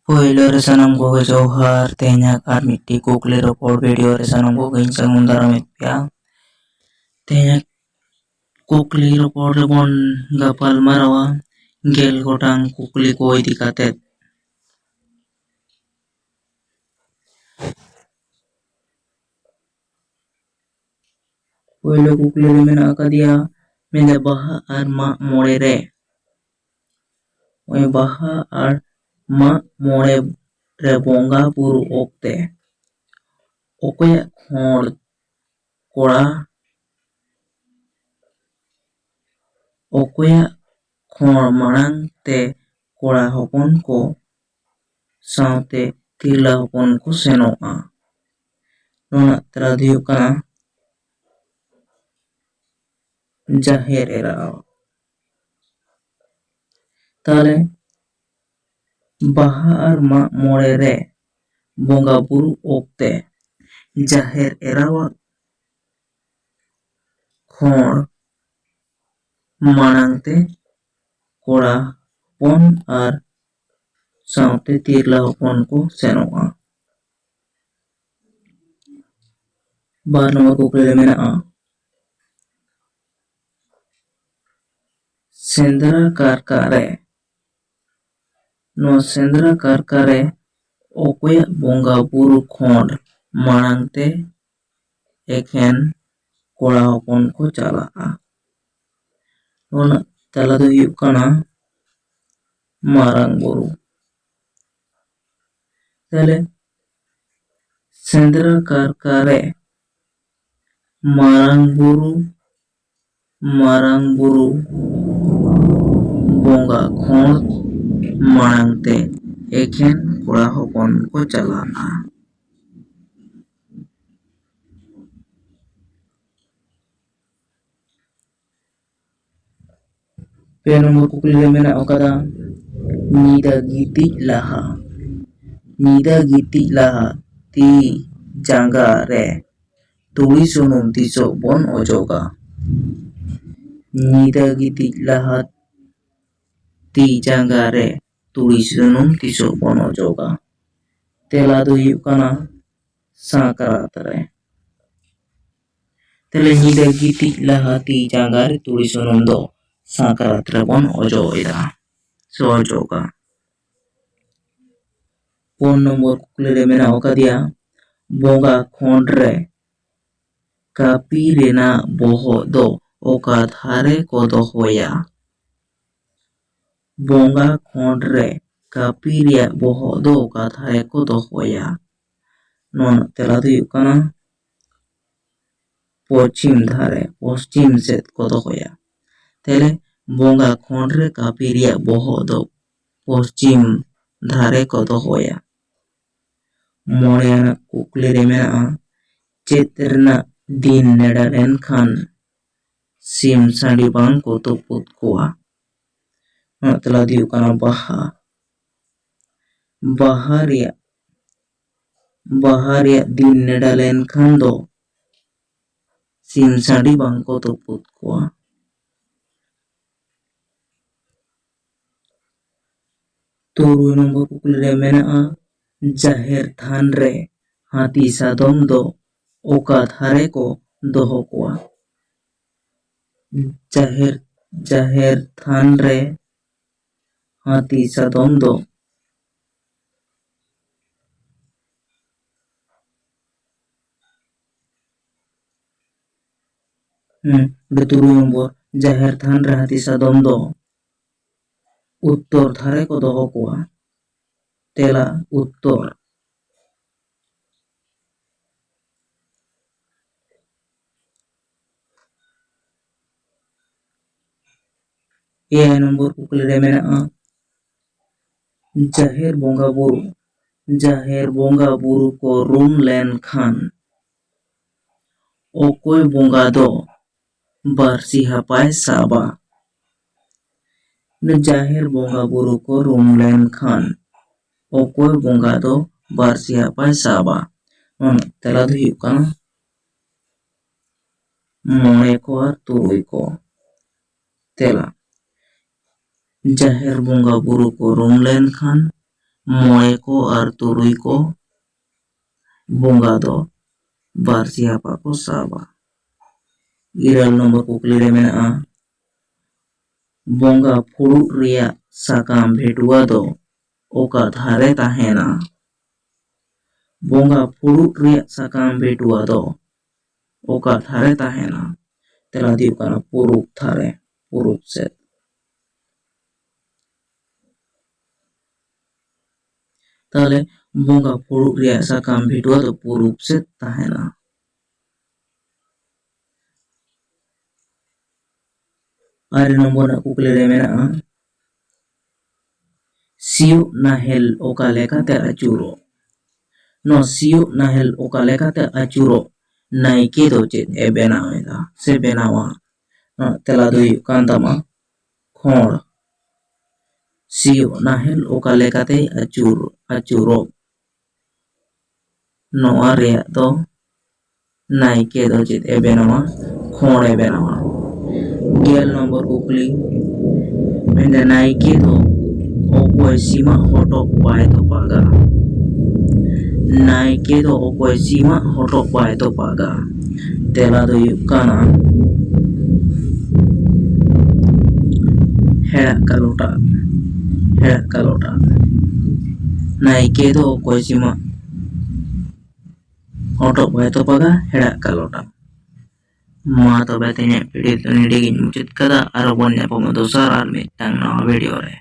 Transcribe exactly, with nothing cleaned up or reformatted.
ᱯᱳᱭᱞᱳ ᱨᱮ ᱥᱟᱱᱟᱢ ᱠᱚᱜᱮ ᱡᱚᱦᱟᱨ᱾ ᱛᱮᱦᱮᱧᱟᱜ ᱟᱨ ᱢᱤᱫᱴᱤᱡ ᱠᱩᱠᱞᱤ ᱨᱚᱯᱚᱲ ᱵᱷᱤᱰᱤᱭᱳ ᱨᱮ ᱥᱟᱱᱟᱢ ᱠᱚᱜᱮᱧ ᱥᱟᱹᱜᱩᱱ ᱫᱟᱨᱟᱢᱮᱫ ᱯᱮᱭᱟ᱾ ᱛᱮᱦᱮᱧᱟᱜ ᱠᱩᱠᱞᱤ ᱨᱚᱯᱚᱲ ᱨᱮᱵᱚᱱ ᱜᱟᱯᱟᱞ ᱢᱟᱨᱟᱣᱟ ᱜᱮᱞ ᱜᱚᱴᱟᱝ ᱠᱩᱠᱞᱤ ᱠᱚ ᱤᱫᱤ ᱠᱟᱛᱮᱫ᱾ ᱯᱳᱭᱞᱳ ᱠᱩᱠᱞᱤ ᱨᱮ ᱢᱮᱱᱟᱜ ᱟᱠᱟᱫᱮᱭᱟ, ᱢᱮᱱᱫᱟ ᱵᱟᱦᱟ ᱟᱨ ᱢᱟᱜ ᱢᱚᱬᱮ ᱨᱮ, ᱱᱚᱜᱼᱚᱭ ᱵᱟᱦᱟ ᱟᱨ ᱢᱟᱜ ᱢᱚᱬᱮ ᱨᱮ ᱵᱚᱸᱜᱟ ᱵᱩᱨᱩ ᱚᱠᱛᱮ ᱚᱠᱚᱭᱟᱜ ᱠᱷᱚᱸᱰ ᱠᱚᱲᱟ, ᱚᱠᱚᱭᱟᱜ ᱠᱷᱚᱸᱰ ᱢᱟᱲᱟᱝ ᱛᱮ ᱠᱚᱲᱟ ᱦᱚᱯᱚᱱ ᱠᱚ ᱥᱟᱶᱛᱮ ᱛᱤᱨᱞᱟᱹ ᱦᱚᱯᱚᱱ ᱠᱚ ᱥᱮᱱᱚᱜᱼᱟ? ᱱᱚᱣᱟ ᱨᱮᱱᱟᱜ ᱛᱮᱞᱟ ᱫᱚ ᱦᱩᱭᱩᱜ ᱠᱟᱱᱟ ᱡᱟᱦᱮᱨ ᱮᱨᱟ᱾ ᱛᱟᱦᱞᱮ ᱵᱟᱦᱟ ᱟᱨ ᱢᱟᱜ ᱢᱚᱬᱮ ᱨᱮ ᱵᱚᱸᱜᱟ ᱵᱩᱨᱩ ᱚᱠᱛᱮ ᱡᱟᱦᱮᱨ ᱮᱨᱟᱣᱟᱜ ᱠᱷᱚᱸᱰ ᱢᱟᱲᱟᱝ ᱛᱮ ᱠᱚᱲᱟ ᱦᱚᱯᱚᱱ ᱟᱨ ᱥᱟᱶᱛᱮ ᱛᱤᱨᱞᱟᱹ ᱦᱚᱯᱚᱱ ᱠᱚ ᱥᱮᱱᱚᱜᱼᱟ᱾ ᱵᱟᱨ ᱱᱚᱢᱵᱚᱨ ᱠᱩᱠᱞᱤ ᱨᱮ ᱢᱮᱱᱟᱜᱼᱟ, ᱥᱮᱸᱫᱽᱨᱟ ᱠᱟᱨᱠᱟ ᱨᱮ, ᱱᱚᱣᱟ ᱥᱮᱸᱫᱽᱨᱟ ᱠᱟᱨᱠᱟ ᱨᱮ ᱚᱠᱚᱭᱟᱜ ᱵᱚᱸᱜᱟ ᱵᱩᱨᱩ ᱠᱷᱚᱸᱰ ᱢᱟᱲᱟᱝ ᱛᱮ ᱮᱠᱷᱮᱱ ᱠᱚᱲᱟ ᱦᱚᱯᱚᱱ ᱠᱚ ᱪᱟᱞᱟᱜᱼᱟ? ᱱᱚᱣᱟ ᱨᱮᱱᱟᱜ ᱛᱮᱞᱟ ᱫᱚ ᱦᱩᱭᱩᱜ ᱠᱟᱱᱟ ᱢᱟᱨᱟᱝ ᱵᱩᱨᱩ᱾ ᱛᱟᱦᱞᱮ ᱥᱮᱸᱫᱽᱨᱟ ᱠᱟᱨᱠᱟ ᱨᱮ ᱢᱟᱨᱟᱝ ᱵᱩᱨᱩ, ᱢᱟᱨᱟᱝ ᱵᱩᱨᱩ ᱵᱚᱸᱜᱟ ᱠᱷᱚᱸᱰ ᱢᱟᱲᱟᱝ ᱛᱮ ᱮᱠᱷᱮᱱ ᱠᱚᱲᱟ ᱦᱚᱯᱚᱱ ᱠᱚ ᱪᱟᱞᱟᱜᱼᱟ᱾ ᱯᱮ ᱱᱚᱢᱵᱚᱨ ᱠᱩᱠᱞᱤ ᱨᱮ ᱢᱮᱱᱟᱜ ᱟᱠᱟᱫᱟ, ᱧᱤᱫᱟᱹ ᱜᱤᱛᱤᱡ ᱞᱟᱦᱟ, ᱧᱤᱫᱟᱹ ᱜᱤᱛᱤᱡ ᱞᱟᱦᱟ ᱛᱤ ᱡᱟᱸᱜᱟ ᱨᱮ ᱛᱩᱲᱤ ᱥᱩᱱᱩᱢ ᱛᱤᱥᱚᱜ ᱵᱚᱱ ᱚᱡᱚᱜᱟ? ᱧᱤᱫᱟᱹ ᱜᱤᱛᱤᱡ ᱞᱟᱦᱟ ᱛᱤ ᱡᱟᱸᱜᱟ ᱨᱮ ᱛᱩᱲᱤ ᱥᱩᱱᱩᱢ ᱛᱤᱥᱚᱜ ᱵᱚᱱ ᱚᱡᱚᱜᱟ? ᱛᱮᱞᱟ ᱫᱚ ᱦᱩᱭᱩᱜ ᱠᱟᱱᱟ ᱥᱟᱠᱨᱟᱛ ᱨᱮ᱾ ᱛᱟᱦᱞᱮ ᱧᱤᱫᱟᱹ ᱜᱤᱛᱤᱡ ᱞᱟᱦᱟ ᱛᱤ ᱡᱟᱸᱜᱟ ᱨᱮ ᱛᱩᱲᱤ ᱥᱩᱱᱩᱢ ᱫᱚ ᱥᱟᱠᱨᱟᱛ ᱨᱮᱵᱚᱱ ᱚᱡᱚᱜ ᱮᱫᱟ ᱥᱮ ᱚᱡᱚᱜᱟ᱾ ᱯᱩᱱ ᱱᱚᱢᱵᱚᱨ ᱠᱩᱠᱞᱤ ᱨᱮ ᱢᱮᱱᱟᱜ ᱟᱠᱟᱫᱮᱭᱟ, ᱵᱚᱸᱜᱟ ᱠᱷᱚᱸᱰ ᱨᱮ ᱠᱟᱹᱯᱤ ᱨᱮᱱᱟᱜ ᱵᱚᱦᱚᱜ ᱫᱚ ᱚᱠᱟ ᱫᱷᱟᱨᱮ ᱠᱚ ᱫᱚᱦᱚᱭᱟ? ᱵᱚᱸᱜᱟ ᱠᱷᱚᱸᱰ ᱨᱮ ᱠᱟᱹᱯᱤ ᱨᱮᱭᱟᱜ ᱵᱚᱦᱚᱜ ᱫᱚ ᱚᱠᱟ ᱫᱷᱟᱨᱮ ᱠᱚ ᱫᱚᱦᱚᱭᱟ? ᱱᱚᱣᱟ ᱨᱮᱱᱟᱜ ᱛᱮᱞᱟ ᱫᱚ ᱦᱩᱭᱩᱜ ᱠᱟᱱᱟ ᱯᱚᱪᱷᱤᱢ ᱫᱷᱟᱨᱮ, ᱯᱚᱪᱷᱤᱢ ᱥᱮᱫ ᱠᱚ ᱫᱚᱦᱚᱭᱟ᱾ ᱛᱟᱦᱞᱮ ᱵᱚᱸᱜᱟ ᱠᱷᱚᱸᱰ ᱨᱮ ᱠᱟᱹᱯᱤ ᱨᱮᱭᱟᱜ ᱵᱚᱦᱚᱜ ᱫᱚ ᱯᱚᱪᱷᱤᱢ ᱫᱷᱟᱨᱮ ᱠᱚ ᱫᱚᱦᱚᱭᱟ᱾ ᱢᱚᱬᱮ ᱟᱱᱟᱜ ᱠᱩᱠᱞᱤ ᱨᱮ ᱢᱮᱱᱟᱜᱼᱟ, ᱪᱮᱫ ᱨᱮᱱᱟᱜ ᱫᱤᱱ ᱱᱮᱰᱟ ᱞᱮᱱᱠᱷᱟᱱ ᱥᱤᱢ ᱥᱟᱺᱰᱤ ᱵᱟᱝ ᱠᱚ ᱛᱩᱯᱩᱫ ᱠᱚᱣᱟ? ᱚᱱᱟ ᱛᱮᱞᱟ ᱫᱚ ᱦᱩᱭᱩᱜ ᱠᱟᱱᱟ ᱵᱟᱦᱟ᱾ ᱵᱟᱦᱟ ᱨᱮᱭᱟᱜ, ᱵᱟᱦᱟ ᱨᱮᱭᱟᱜ ᱫᱤᱱ ᱱᱮᱰᱟ ᱞᱮᱱᱠᱷᱟᱱ ᱫᱚ ᱥᱤᱢ ᱥᱟᱺᱰᱤ ᱵᱟᱝ ᱠᱚ ᱛᱩᱯᱩᱫ ᱠᱚᱣᱟ᱾ ᱛᱩᱨᱩᱭ ᱱᱚᱢᱵᱚᱨ ᱠᱩᱠᱞᱤ ᱨᱮ ᱢᱮᱱᱟᱜᱼᱟ, ᱡᱟᱦᱮᱨ ᱛᱷᱟᱱ ᱨᱮ ᱦᱟᱹᱛᱤ ᱥᱟᱫᱚᱢ ᱫᱚ ᱚᱠᱟ ᱫᱷᱟᱨᱮ ᱠᱚ ᱫᱚᱦᱚ ᱠᱚᱣᱟ? ᱡᱟᱦᱮᱨ, ᱡᱟᱦᱮᱨ ᱛᱷᱟᱱ ᱨᱮ ᱦᱟᱹᱛᱤ ᱥᱟᱫᱚᱢ ᱫᱚ ᱦᱩᱸ, ᱚᱸᱰᱮ ᱛᱩᱨᱩᱭ ᱱᱚᱢᱵᱚᱨ, ᱡᱟᱦᱮᱨ ᱛᱷᱟᱱ ᱨᱮ ᱦᱟᱹᱛᱤ ᱥᱟᱫᱚᱢ ᱫᱚ ᱩᱛᱛᱚᱨ ᱫᱷᱟᱨᱮ ᱠᱚ ᱫᱚᱦᱚ ᱠᱚᱣᱟ᱾ ᱛᱮᱞᱟ, ᱩᱛᱛᱚᱨ᱾ ᱮᱭᱟᱭ ᱱᱚᱢᱵᱚᱨ ᱠᱩᱠᱞᱤ ᱨᱮ ᱢᱮᱱᱟᱜᱼᱟ, ᱡᱟᱦᱮᱨ ᱵᱚᱸᱜᱟ ᱵᱩᱨᱩ, ᱡᱟᱦᱮᱨ ᱵᱚᱸᱜᱟ ᱵᱩᱨᱩ ᱠᱚ ᱨᱩᱢ ᱞᱮᱱᱠᱷᱟᱱ ᱚᱠᱚᱭ ᱵᱚᱸᱜᱟ ᱫᱚ ᱵᱟᱹᱨᱥᱤ ᱦᱟᱯᱟᱭ ᱥᱟᱵᱟ? ᱡᱟᱦᱮᱨ ᱵᱚᱸᱜᱟ ᱵᱩᱨᱩ ᱠᱚ ᱨᱩᱢ ᱞᱮᱱᱠᱷᱟᱱ ᱚᱠᱚᱭ ᱵᱚᱸᱜᱟ ᱫᱚ ᱵᱟᱹᱨᱥᱤ ᱦᱟᱯᱟᱭ ᱥᱟᱵᱟ? ᱚᱱᱟ ᱛᱮᱞᱟ ᱫᱚ ᱦᱩᱭᱩᱜ ᱠᱟᱱᱟ ᱢᱚᱬᱮ ᱠᱚ ᱟᱨ ᱛᱩᱨᱩᱭ ᱠᱚ᱾ ᱛᱮᱞᱟ, ᱡᱟᱦᱮᱨ ᱵᱚᱸᱜᱟ ᱵᱩᱨᱩ ᱠᱚ ᱨᱩᱢ ᱞᱮᱱᱠᱷᱟᱱ ᱢᱚᱬᱮ ᱠᱚ ᱟᱨ ᱛᱩᱨᱩᱭ ᱠᱚ ᱵᱚᱸᱜᱟ ᱫᱚ ᱵᱟᱹᱨᱥᱤ ᱦᱟᱯᱟ ᱠᱚ ᱥᱟᱵᱟ᱾ ᱤᱨᱟᱹᱞ ᱱᱚᱢᱵᱚᱨ ᱠᱩᱠᱞᱤ ᱨᱮ ᱢᱮᱱᱟᱜᱼᱟ, ᱵᱚᱸᱜᱟ ᱯᱷᱩᱲᱩᱜ ᱨᱮᱭᱟᱜ ᱥᱟᱠᱟᱢ ᱵᱷᱮᱴᱩᱣᱟ ᱫᱚ ᱚᱠᱟ ᱫᱷᱟᱨᱮ ᱛᱟᱦᱮᱱᱟ? ᱵᱚᱸᱜᱟ ᱯᱷᱩᱲᱩᱜ ᱨᱮᱭᱟᱜ ᱥᱟᱠᱟᱢ ᱵᱷᱮᱴᱩᱣᱟ ᱫᱚ ᱚᱠᱟ ᱫᱷᱟᱨᱮ ᱛᱟᱦᱮᱱᱟ? ᱛᱮᱞᱟ ᱫᱚ ᱦᱩᱭᱩᱜ ᱠᱟᱱᱟ ᱯᱩᱨᱩᱵ ᱫᱷᱟᱨᱮ, ᱯᱩᱨᱩᱵ ᱥᱮᱫ᱾ ᱛᱟᱦᱞᱮ ᱵᱚᱸᱜᱟ ᱯᱷᱩᱲᱩᱜ ᱨᱮᱭᱟᱜ ᱥᱟᱠᱟᱢ ᱵᱷᱮᱴᱩᱣᱟ ᱫᱚ ᱯᱩᱨᱩᱵ ᱥᱮᱫ ᱛᱟᱦᱮᱱᱟ᱾ ᱟᱨᱮ ᱱᱚᱢᱵᱚᱨ ᱨᱮᱱᱟᱜ ᱠᱩᱠᱞᱤ ᱨᱮ ᱢᱮᱱᱟᱜᱼᱟ, ᱥᱤᱭᱳᱜ ᱱᱟᱦᱮᱞ ᱚᱠᱟ ᱞᱮᱠᱟᱛᱮ ᱟᱹᱪᱩᱨᱚᱜ? ᱱᱚᱣᱟ ᱥᱤᱭᱳᱜ ᱱᱟᱦᱮᱞ ᱚᱠᱟ ᱞᱮᱠᱟᱛᱮ ᱟᱹᱪᱩᱨᱚᱜ ᱱᱟᱭᱠᱮ ᱫᱚ ᱪᱮᱫ ᱮ ᱵᱮᱱᱟᱣ ᱮᱫᱟ ᱥᱮ ᱵᱮᱱᱟᱣᱟ? ᱱᱚᱣᱟ ᱛᱮᱞᱟ ᱫᱚ ᱦᱩᱭᱩᱜ ᱠᱟᱱ ᱛᱟᱢᱟ ᱠᱷᱚᱲ᱾ ᱥᱤᱭᱳᱜ ᱱᱟᱦᱮᱞ ᱚᱠᱟ ᱞᱮᱠᱟᱛᱮ ᱟᱹᱪᱩᱨ, ᱟᱹᱪᱩᱨᱚᱜ? ᱱᱚᱣᱟ ᱨᱮᱭᱟᱜ ᱫᱚ ᱱᱟᱭᱠᱮ ᱫᱚ ᱪᱮᱫ ᱮ ᱵᱮᱱᱟᱣᱟ? ᱠᱷᱚᱲ ᱮ ᱵᱮᱱᱟᱣᱟ᱾ ᱜᱮᱞ ᱱᱚᱢᱵᱚᱨ ᱠᱩᱠᱞᱤ, ᱢᱮᱱᱫᱟ, ᱱᱟᱭᱠᱮ ᱫᱚ ᱚᱠᱚᱭ ᱥᱤᱢᱟᱜ ᱦᱚᱴᱚᱜ ᱵᱟᱭ ᱛᱚᱯᱟᱜᱟ? ᱱᱟᱭᱠᱮ ᱫᱚ ᱚᱠᱚᱭ ᱥᱤᱢᱟᱜ ᱦᱚᱴᱚᱜ ᱵᱟᱭ ᱛᱚᱯᱟᱜᱟ? ᱛᱮᱞᱟ ᱫᱚ ᱦᱩᱭᱩᱜ ᱠᱟᱱᱟ ᱦᱮᱲᱟᱜ ᱠᱟᱞᱚᱴᱟᱜ, ᱦᱮᱲᱟᱜ ᱠᱟᱞᱚᱴᱟᱜ᱾ ᱱᱟᱭᱠᱮ ᱫᱚ ᱚᱠᱚᱭ ᱥᱤᱢᱟᱜ ᱦᱚᱴᱚᱜ ᱵᱟᱭ ᱛᱚᱯᱟᱜᱟ? ᱦᱮᱲᱟᱜ ᱠᱟᱞᱚᱴᱟᱜ᱾ ᱢᱟ ᱛᱚᱵᱮ ᱛᱮᱦᱮᱧᱟᱜ ᱵᱷᱤᱰᱤᱭᱳ ᱫᱚ ᱱᱚᱰᱮ ᱜᱤᱧ ᱢᱩᱪᱟᱹᱫ ᱠᱟᱫᱟ᱾ ᱟᱨᱚ ᱵᱚᱱ ᱧᱟᱯᱟᱢᱟ ᱫᱚᱥᱟᱨ ᱟᱨ ᱢᱤᱫᱴᱟᱝ ᱱᱟᱣᱟ ᱵᱷᱤᱰᱤᱭᱳ ᱨᱮ᱾